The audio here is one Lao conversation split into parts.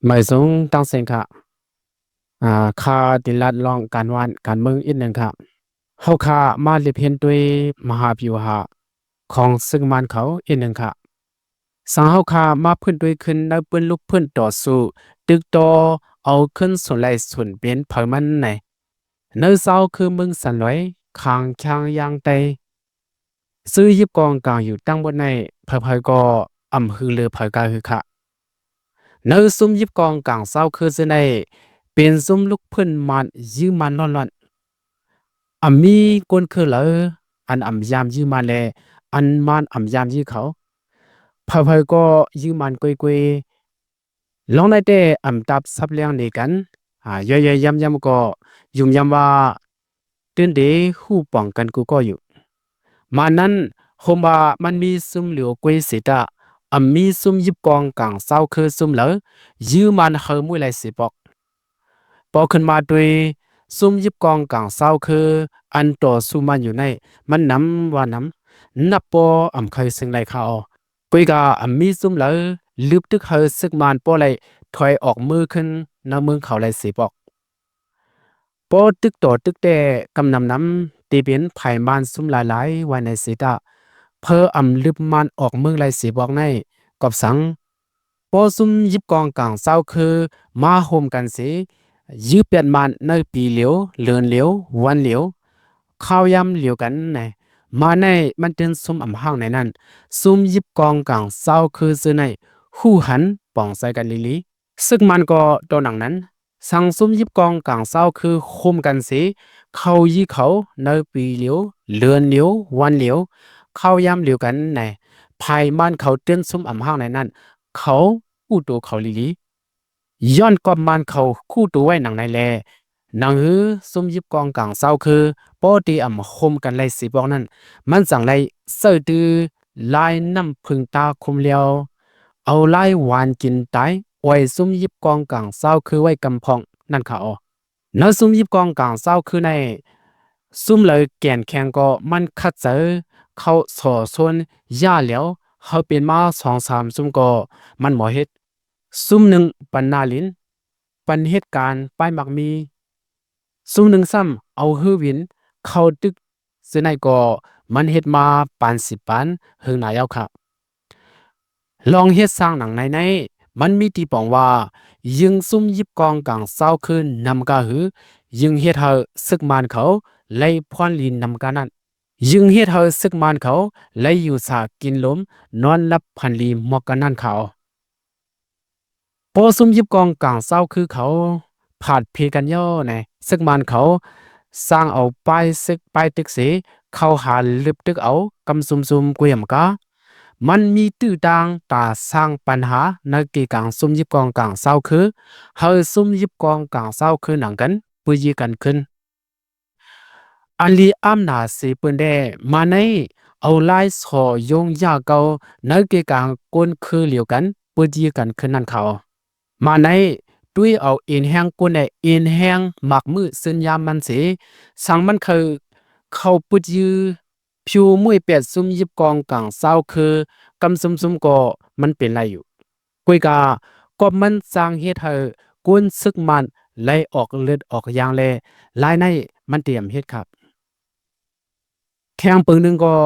ໄໝສູງ ຕັ້ງເສັງຂະ ອາ ຂ້າຕິລັດ ລອງການວານການເມືອງອີກໜຶ່ງຂະ. ເຮົາຂ້າມາລຽບຮຽນດ້ວຍມະຫາວິວຫະຂອງຊຶກມານເຂົາອີກໜຶ່ງຂະ. ສັງເຮົາຂ້າມາຟື້ນດ້ວຍຂຶ້ນໃນເບື້ອງລຸກຟື້ນຕໍ່ສູ້ ຕຶກຕໍ່ເອົາຂຶ້ນສູນໄລ່ສູນເປັນເຜົ່າມັນໃນ ໃນຊາວຄືເມືອງສັນລອຍ ຂ້າງຄຽງຢ່າງໃດ ຊື້ຢິບກອງກາງຢູ່ຕັ້ງໝົດໃນ ໃຜໆກໍອຳຮືເຫຼືອໃຜກະຄືຂະ. ໃນຊຸມຢິບກອງກາງຊາວຄືຊື່ໃນ ເປັນຊຸມລຸກຟື້ນມານ ຢື້ມານລ້ອນໆ ອຳມີກົ້ນຄືເລີ ອັນອຳຢາມຢື້ມານ ແລະ ອັນມານອຳຢາມຢື້ເຂົາ ໃຜໆກໍຢື້ມານກ້ອຍໆ ລອງໄດ້ແຕ່ອຳຕັບສັບແລ້ງເນກັນ ອາ ຢ້ອຍໆ ຢ້ຳໆ ກໍຍຸ່ມຢຳວ່າ ຕື່ນເດ ຮູ້ປອງກັນກູກໍຢູ່. ມານັ້ນ ໂຮມວ່າມັນມີຊຸມຫຼຽວກ້ວຍເສຕະ ອຳມີຊຸມຢິບກອງກາງຊາວຄືຊຸມເລີ ຢື້ມານເຮີມຸ້ຍໄລເສປອກ. ພໍຂຶ້ນມາດ້ວຍ ຊຸມຢິບກອງກາງຊາວຄື ອັນຕໍ່ສູ້ມານຢູ່ໃນ ມັນນຳວ່ານຳ ນັບບໍ່ອຳໄຄເຊິ່ງໄລຄາອອ. ກຸຍກາອຳມີຊຸມເລີ ລຶບຕຶກເຮີຊຶກມານບໍ່ໄລຖອຍອອກມືຂຶ້ນນຳເມືອງເຂົາໄລເສປອກ. ພໍຕຶກຕໍ່ຕຶກແຕ່ກຳນຳນຳ ທີ່ເປັນຝ່າຍມານຊຸມຫຼາຍໆ ໄວ້ໃນເສຕະ ເພີອຳລຶບມານອອກເມືອງໄລເສບອກໃນ ກອບສັງ ພໍຊຸມຢິບກອງກາງຊາວຄືມາໂຮມກັນເສ ຢື້ແປດມານໃນປີຫຼຽວ ເດືອນຫຼຽວ ວັນຫຼຽວ ຄາວຍາມຫຼຽວກັນໃນ ມາໃນມັນເຕີນຊຸມອຳຫ້າງໃນນັ້ນ ຊຸມຢິບກອງກາງຊາວຄືຊື່ໃນ ຮູ້ຫັນປອງໃສ່ກັນລີໆ. ຊຶກມານກໍຕໍ່ໜັງນັ້ນ ສັງຊຸມຢິບກອງກາງຊາວຄືໂຮມກັນເສ ເຂົາຢີເຂົາໃນປີຫຼຽວ ເດືອນຫຼຽວ ວັນຫຼຽວ ຄາວຍາມຫຼຽວກັນໃນ ພາຍມານເຂົາເຕີນຊຸມອຳຫ້າງໃນນັ້ນ ເຂົາຮູ້ໂຕເຂົາລີໆ ຍ້ອນກອບມານເຂົາຮູ້ໂຕໄວ້ໜັງໃນແລ ໜັງຮືຊຸມຢິບກອງກາງຊາວຄື ປໍເຕອຳໂຮມກັນໄລເສບອກນັ້ນ ມັນຈັ່ງໄລເສີດຕື້ ລາຍນ້ຳເພິ່ງຕາຄຸມແລ້ວ ເອົາລາຍຫວານກິນຕາຍ ອວຍຊຸມຢິບກອງກາງຊາວຄືໄວ້ກຳພອງນັ້ນຂະອອ. ໃນຊຸມຢິບກອງກາງຊາວຄືໃນ ຊຸມເລີແກ່ນແຂງກໍມັນຂັດໃຈ ເຂົາສໍ້ຊົນຢ່າແລ້ວ ເຮົາເປັນມາສອງສາມຊຸມກໍມັນບໍ່ເຮັດ. ຊຸມໜຶ່ງປັນໜ້າລິນ ປັນເຮັດການປ້າຍໝາກມີ ຊຸມໜຶ່ງຊ້ຳເອົາຮືວິນເຂົ້າຕຶກ ຊື່ໃນກໍມັນເຮັດມາປານສິບປານເຫິງນາຍເອົາຂະ. ລອງເຮັດສ້າງໜັງໃນໃນ ມັນມີຕີປອງວ່າ ຍິ່ງຊຸມຢິບກອງກາງຊາວຄືນນຳກາຫື ຍິ່ງເຮັດໃຫ້ຊຶກມານເຂົາໄລພອນລີນຳການັ້ນ ຍິ່ງເຮັດໃຫ້ຊຶກມານເຂົາໄລຢູ່ສາກິນລົມ ນອນຫຼັບຝັນດີໝອກການັ້ນຂະ. ພໍຊຸມຢິບກອງກາງຊາວຄືເຂົາ ຜາດເພກັນເຍົາະໃນ ຊຶກມານເຂົາສ້າງເອົາປ້າຍຊຶກປ້າຍຕຶກເສ ເຂົ້າຫາລຶບຕຶກເອົາກຳຊຸມໆ ກຸຍອຳກາ ມັນມີຕື້ຕ່າງຕາສ້າງປັນຫາໃນເກກາງຊຸມຢິບກອງກາງຊາວຄື ເຮົາຊຸມຢິບກອງກາງຊາວຄືໜັງກັນ ປືຍຢື້ກັນຂຶ້ນ. ອັນລີອຳໜາເສເປີ້ນແດ່ ມາໃນເອົາລາຍສໍ່ຍົງຢາເກົ່າ ໃນເກກາງກົ້ນຄືຫຼຽວກັນ ປືຍຢື້ກັນຂຶ້ນນັ້ນຂະ. ມາໃນຕຸ້ຍເອົາເອັນແຮງກົ້ນແດ່ ເອັນແຮງໝາກມືດຊຶນຍາມມັນເສ ສັງມັນເຄີຍເຂົ້າປືຍຢື້ ຜິວມຸ້ຍແປດຊຸມຢິບກອງກາງຊາວຄື ກຳຊຸມໆກໍມັນເປັນໄລຢູ່. ກຸຍກາ ກອບມັນຈັ່ງເຮັດໃຫ້ກົ້ນຊຶກມານໄລອອກເລືອດອອກຢາງແລ ລາຍໃນມັນຕຽມເຮັດຂະ. ແຂງປຶງໜຶ່ງກໍ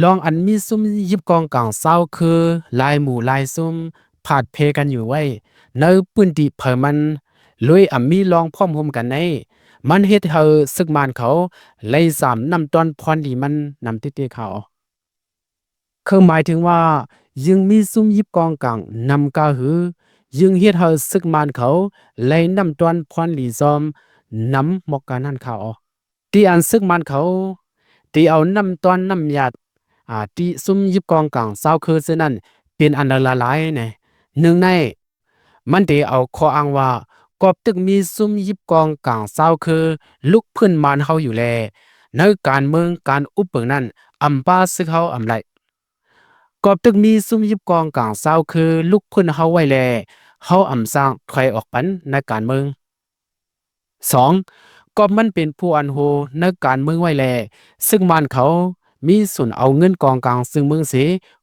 ລອງອັນມີຊຸມຢິບກອງກາງຊາວຄື ຫຼາຍໝູ່ຫຼາຍຊຸມ ຜາດເພກັນຢູ່ໄວ້ ໃນພື້ນທີ່ເຜີມັນ ໂດຍອຳມີລອງພ້ອມໂຮມກັນໃນ ມັນເຮັດໃຫ້ຊຶກມານເຂົາໄລສາມນ້ຳຕ້ອນພອນດີມັນນຳຕິດເຕເຂົາ. ຄືໝາຍເຖິງວ່າ ຍິ່ງມີຊຸມຢິບກອງກາງນຳກາຫື ຍິ່ງເຮັດໃຫ້ຊຶກມານເຂົາໄລນ້ຳຕ້ອນພອນດີຊອມນຳໝອກການັ້ນຂະ. ທີ່ອັນຊຶກມານເຂົາ ທີ່ເອົານ້ຳຕ້ອນນ້ຳຢາດ ອາ ທີ່ຊຸມຢິບກອງກາງຊາວຄືເຊັ່ນນັ້ນ ເປັນອັນລະລາຍໃນ ໜຶ່ງໃນ ມັນໄດ້ເອົາຂໍ້ອ້າງວ່າ ກອບຕຶກມີຊຸມຢິບກອງກາງຊາວຄື ລຸກພື້ນມານເຮົາຢູ່ແລ ໃນການເມືອງການອຸບເບິ່ງນັ້ນ ອຳປາຊຶກເຮົາອຳໄລ. ກອບຕຶກມີຊຸມຢິບກອງກາງຊາວຄື ລຸກພື້ນເຮົາໄວ້ແລ ເຮົາອຳສ້າງຖອຍອອກປັນໃນການເມືອງ. ສອງ ກອບມັນເປັນຜູ້ອັນໂຮໃນການເມືອງໄວ້ແລ ຊຶກມານເຂົາ ມີສູນເອົາເງິນກອງກາງເຊິ່ງເມືອງເສ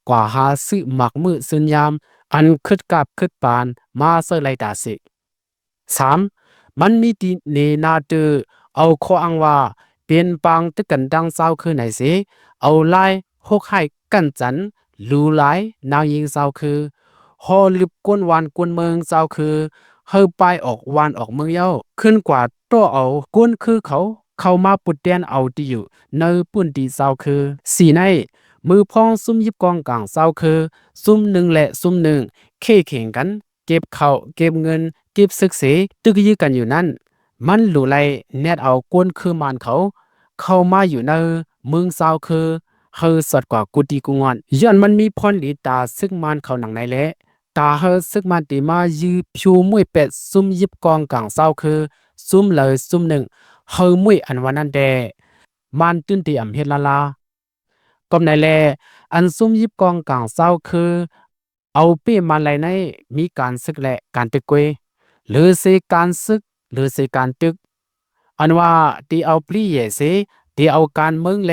ກວ່າຫາຊື້ໝາກມື້ຊືນຍາມ ອັນຄຶດກາບຄຶດປານມາໃຊ້ໄລ່ຕາເສ. ສາມ ມັນມີຕີເນນາເຕີ ເອົາຂໍ້ອ້າງວ່າ ເປັນປາງຕຶກກັນດັ່ງຊາວເຄີໃນເສ ເອົາລາຍໂຫດຮ້າຍກັນຈັນ ຫຼູຫຼາຍນາງຍິງຊາວເຄີ ຫໍ່ລຶບກວນບ້ານກວນເມືອງຊາວເຄີ ໃຫ້ປາຍອອກບ້ານອອກເມືອງເຍົາ ຂຶ້ນກວ່າຕໍ່ເອົາກວນເຄີເຂົາ ເຂົ້າມາປຸດແຕນເອົາທີ່ຢູ່ໃນພື້ນທີ່ຊາວເຄີ. ສີ່ໃນ ມືພອງຊຸມຢິບກອງກາງຊາວເຄີ ຊຸມໜຶ່ງແລະຊຸມໜຶ່ງ ເຄເຂັງກັນ ເກັບເຂົ້າເກັບເງິນ ເກັບເສິກເສ ຕຶກຢື້ກັນຢູ່ນັ້ນ ມັນຫຼູໄລ່ແນດເອົາກວນເຄີມານເຂົາ ເຂົ້າມາຢູ່ໃນເມືອງຊາວເຄີ ໃຫ້ສອດກວ່າກູຕີກູງອນ ຍ້ອນມັນມີພອນດີຕາເສິກມານເຂົາໜັງໃນແລະ ຕາໃຫ້ເສິກມານຕີມາຢື້ຜິວມວຍແປດ ຊຸມຢິບກອງກາງຊາວເຄີ ຊຸມໃດຊຸມໜຶ່ງ ໃຫ້ມວຍອັນວ່ານັ້ນແດ່ ມານຕື່ນຕີອຳເຮັດລາລາ. ກອບໃນແລ ອັນຊຸມຢິບກອງກາງຊາວເຄີ ເອົາເປ້ມານໄລໃນ ມີການເສິກແລະການຕຶກເກຍ ຫຼືເສການເສິກ ຫຼືເສການຕຶກ ອັນວ່າ ຕີເອົາປລີແຍເສ ຕີເອົາການເມືອງແລ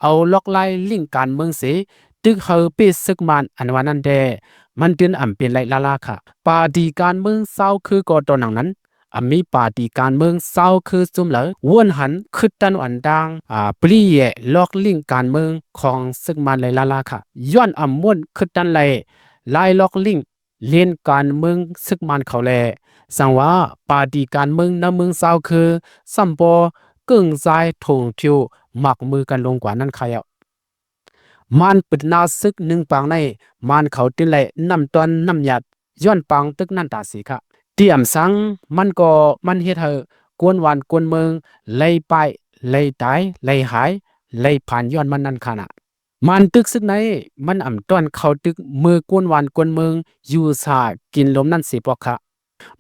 ເອົາລັອກລາຍລິ້ງການເມືອງເສ ຕຶກໃຫ້ເປ້ເສິກມານ ອັນວ່ານັ້ນແດ່ ມັນຈຶ່ງອຳເປັນໄລລາລາຂະ. ປາຕີການເມືອງຊາວເຄີກໍຕໍ່ໜັງນັ້ນ ອຳມີປາຕີການເມືອງຊາວເຄີຊຸມເລີ ວນຫັນຄຶດຕັນອັນຕ່າງ ອາ ປລີແຍ ລັອກລິ້ງການເມືອງຂອງເສິກມານໄລລາລາຂະ ຍ້ອນອຳມ່ວນຄຶດຕັນໄລ ລາຍລັອກລິ້ງ ເລນການເມືອງເສິກມານເຂົາແລ ສັງວ່າປາຕີການເມືອງນຳເມືອງຊາວເຄີ ສ່ຳປໍເກິ່ງຊາຍຖົງທິວ ໝາກມືກັນລົງກວ່ານັ້ນຂະເຍົາະ ມານປຶດໜ້າເສິກໜຶ່ງປາງໃນ ມານເຂົາຕື່ນໄລນ້ຳຕ້ອນນ້ຳຍາດ ຍ້ອນປາງຕຶກນັ້ນຕາເສຂະ ຕຽມສັງ ມັນກໍມັນເຮັດໃຫ້ກວນບ້ານກວນເມືອງ ໄລປາຍ ໄລຕາຍ ໄລຫາຍ ໄລຜ່ານຍ້ອນມັນນັ້ນຂະນະ. ມານຕຶກເສິກໃນ ມັນອຳຕ້ອນເຂົ້າຕຶກມືກວນບ້ານກວນເມືອງ ຢູ່ສາກິນລົມນັ້ນເສປອກຂະ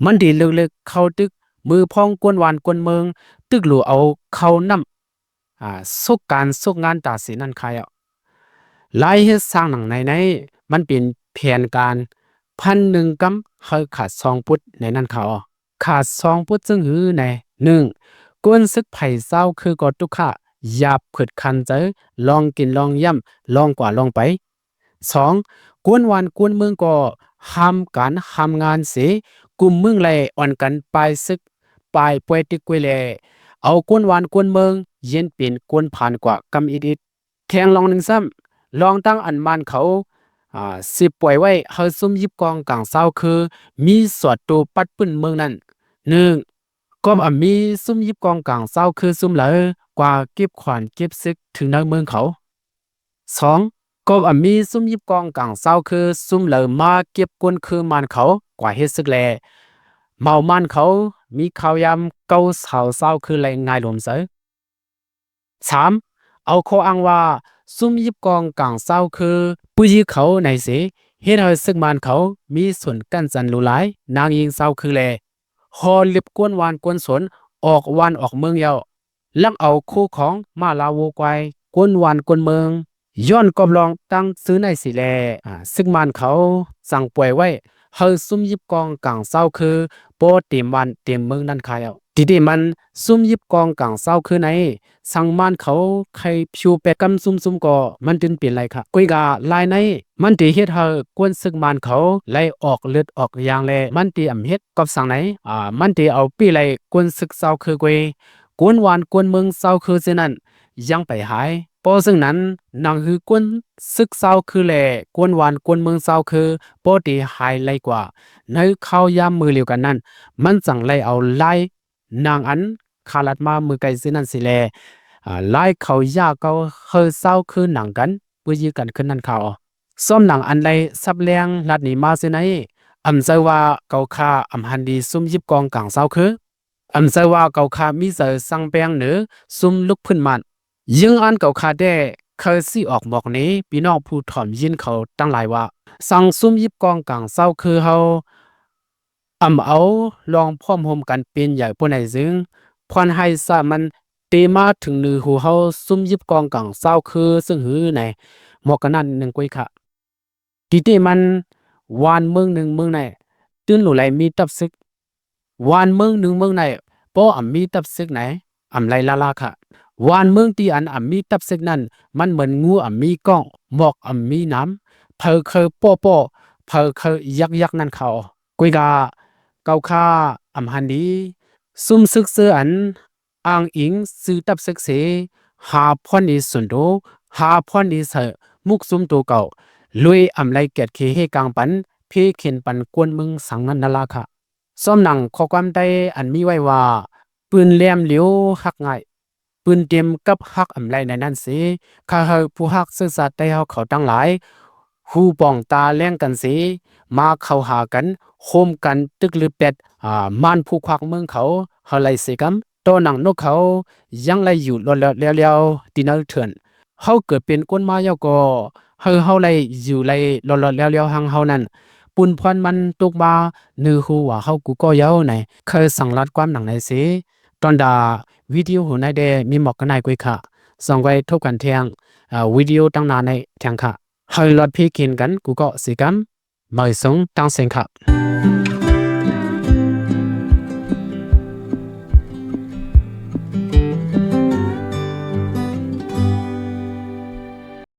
ມັນດີເລິກໆເຂົ້າຕຶກມືພອງກວນບ້ານກວນເມືອງ ຕຶກຫຼູເອົາເຂົ້ານ້ຳ ອາ ສົກການສົກງານຕາເສນັ້ນຂະເຍົາະ ລາຍເຮັດສ້າງໜັງໃນໃນ ມັນເປັນແຜນການ ພັນໜຶ່ງກຳໃຫ້ຂາດສອງປຸດໃນນັ້ນຂະເອົາ ຂາດສອງປຸດເຊິ່ງຫືໃນ ໜຶ່ງ ກວນເສິກໃຜຊາວເຄີກໍຕຸກຂະ ຢາບຂຶດຂັນໃຈ ລອງກິນລອງຢ້ຳ ລອງກວ່າລອງໄປ. ສອງ ກວນບ້ານກວນເມືອງກໍຫ້າມການຫ້າມງານເສ ກຸ່ມເມືອງໄລອ່ອນກັນປາຍເສິກ ປາຍປ່ວຍຕິກກ້ວຍແລ ເອົາກວນບ້ານກວນເມືອງ ເຢັນເປັນກວນຜານກວ່າກຳອິດໆ. ແທງລອງໜຶ່ງຊ້ຳ ລອງຕັ້ງອັນມານເຂົາ ອາ ຊິປ່ອຍໄວ້ໃຫ້ຊຸມຢິບກອງກາງຊາວເຄີ ມີສອດໂຕປັດປື້ນເມືອງນັ້ນ ໜຶ່ງ ກອບອຳມີຊຸມຢິບກອງກາງຊາວເຄີຊຸມເລີ ກວ່າເກັບຂວັນເກັບເສິກເຖິງໃນເມືອງເຂົາ. ສອງ ກອບອຳມີຊຸມຢິບກອງກາງຊາວເຄີຊຸມເລີ ມາເກັບກວນເຄີມານເຂົາ ກວ່າເຮັດເສິກແລ ເມົາມານເຂົາ ມີຂ່າວຍາມເກົາສາວຊາວເຄີໄລງ່າຍລົມໃສ. ສາມ ເອົາຂໍ້ອ້າງວ່າ ຊຸມຢິບກອງກາງຊາວເຄີ ປຸຍຢື້ເຂົາໃນເສ ເຮັດໃຫ້ເສິກມານເຂົາ ມີສ່ວນກັ້ນຈັນຫຼູຫຼາຍ ນາງຍິງຊາວເຄີແລ ຫໍ່ເລັບກວນບ້ານກວນຊົນ ອອກບ້ານອອກເມືອງເຍົາະ ລັກເອົາຄູ່ຂອງ ມ້າລາວັວຄວາຍ ກວນບ້ານກວນເມືອງ ຍ້ອນກອບລອງຕັ້ງຊື່ໃນເສແລ ອາ ເສິກມານເຂົາ ສັ່ງປ່ອຍໄວ້ ໃຫ້ຊຸມຢິບກອງກາງຊາວເຄີ ບໍ່ເຕັມບ້ານເຕັມເມືອງນັ້ນຂະເຍົາະ. ທີ່ເຕມັນ ຊຸມຢິບກອງກາງຊາວເຄີໃນ ສັງມານເຂົາໄຄຜິວແປດກຳຊຸມໆກໍມັນຈຶ່ງເປັນໄລຂະ. ກຸຍກາລາຍໃນ ມັນເຕເຮັດໃຫ້ກວນເສິກມານເຂົາໄລອອກເລືອດອອກຢາງແລ ມັນເຕອຳເຮັດກອບສັງໃນ ອາ ມັນເຕເອົາປີ້ໄລກວນເສິກຊາວເຄີເກຍ ກວນບ້ານກວນເມືອງຊາວເຄີເຊັ່ນນັ້ນ ຍັງໄປຫາຍ. ເພາະເຊິ່ງນັ້ນ ໜັງຮືກວນເສິກຊາວເຄີແລ ກວນບ້ານກວນເມືອງຊາວເຄີ ພໍເຕຫາຍໄລກວ່າ. ໃນຄາວຍາມມື້ລຽວກັນນັ້ນ ມັນຈັ່ງໄລເອົາລາຍ ນາງອັນຄາລັດມາມື້ໄກເຊັ່ນນັ້ນເສແລ ອາ ລາຍເຂົາຢາເກົ່າເຮີຊາວຄືໜັງກັນ ປຶ້ຍຢື້ກັນຂຶ້ນນັ້ນເຂົາ. ຊອມໜັງອັນໄລສັບແລງລັດນີ້ມາເຊັ່ນໃດ ອຳໃຈວ່າເຂົາຂ້າອຳຫັນດີຊຸມຢິບກອງກາງຊາວຄື ອຳໃຈວ່າເຂົາຂ້າມີໃຈສັງແປງເໜີຊຸມລຸກພື້ນມານ. ຍືງອັນເຂົາຂ້າແດ່ ເຄີຍຊີ້ອອກບອກນີ້ ພີ່ນ້ອງຜູ້ຖ່ອມຍິນເຂົາທັງຫຼາຍວ່າ ສັງຊຸມຢິບກອງກາງຊາວຄືເຮົາ ອຳເອົາລອງພ້ອມໂຮມກັນເປັນໃຫຍ່ຜູ້ໃດຈຶ່ງ ຄວັນໄຮສາມັນເຕມາເຖິງໜືອຫູເຮົາ ຊຸມຢິບກອງກາງຊາວຄືເຊິ່ງຫືໃນ ໝອກກະນັ້ນໜຶ່ງກຸ້ຍຂະ. ທີ່ເຕມັນ ວານເມືອງໜຶ່ງເມືອງໃນ ຕື່ນຫຼູໄລມີຕັບຊຶກ ວານເມືອງໜຶ່ງເມືອງໃນ ປໍອຳມີຕັບຊຶກໃນ ອຳໄລລາລາຂະ. ວານເມືອງທີ່ອັນອຳມີຕັບເຊັກນັ້ນ ມັນເໝືອນງູອຳມີກ້ອງ, ໝອກອຳມີໜາມ, ໃຜເຄີຍເປາະໆ, ໃຜເຄີຍຍັກໆນັ້ນເຂົາ. ກວຍກາ ເຂົາຂ້າອຳຫັນດີ, ຊຸມຊຶກເຊີອັນ ອ້າງອີງຊື່ຕັບເຊັກເສ ຫາພອນດີສ່ວນໂຕ, ຫາພອນດີໃສ່ມຸກຊຸມໂຕເກົ່າ, ລຸຍອຳໄລກຽດເຄເຮກາງປັນ, ເພເຂັນປັນກວນເມືອງສັງນັ້ນນະລະຄະ. ຊອມໜັງຂໍ້ຄວາມໄທອັນມີໄວ້ວ່າ, ປືນແຫຼມຫຼຽວຫັກງ່າຍ, ປືນເຕັມກັບຫັກອຳໄລໃນນັ້ນເສ, ຂ້າເຮີຜູ້ຮັກເຊື້ອຊາດໄທເຮົາເຂົາທັງຫຼາຍ, ຫູປ່ອງຕາແລງກັນເສ, ມາເຂົ້າຫາກັນ, ໂຮມກັນຕຶກລືແປດ, ອາ, ມານຜູ້ຄວັກເມືອງເຂົາ, ເຮົາໄລ່ເສກຳ, ຕໍ່ໜັງນົກເຂົາ, ຍັງໄລ່ຢູ່ລອດໆແລ້ວໆ ທີ່ເນີເຖື່ອນ. ເຮົາເກີດເປັນຄົນມາແລ້ວກໍ ໃຫ້ເຮົາໄລ່ຢູ່ໄລ່ລອດໆແລ້ວໆ ຮັງເຮົານັ້ນ, ປຸນພອນມັນຕົກມາເນີຫູວ່າເຮົາກູກໍເຍົາໃນ. ເຄີຍສັງລັດຄວາມໜັງໃນເສ, ຕອນດາ ວິດີໂອຫູໃນແດ່ມີໝອກກະໜ່າຍກວຍຄະ. ສ່ອງໄວ້ທົບກັນແທງ, ອາ, ວິດີໂອຕັ້ງໜ້າໃນແທງຄະ. ໃຫ້ລອດພີກິນກັນກູກໍເສກຳ. ມາສົ່ງຕັ້ງເສັງຄະ.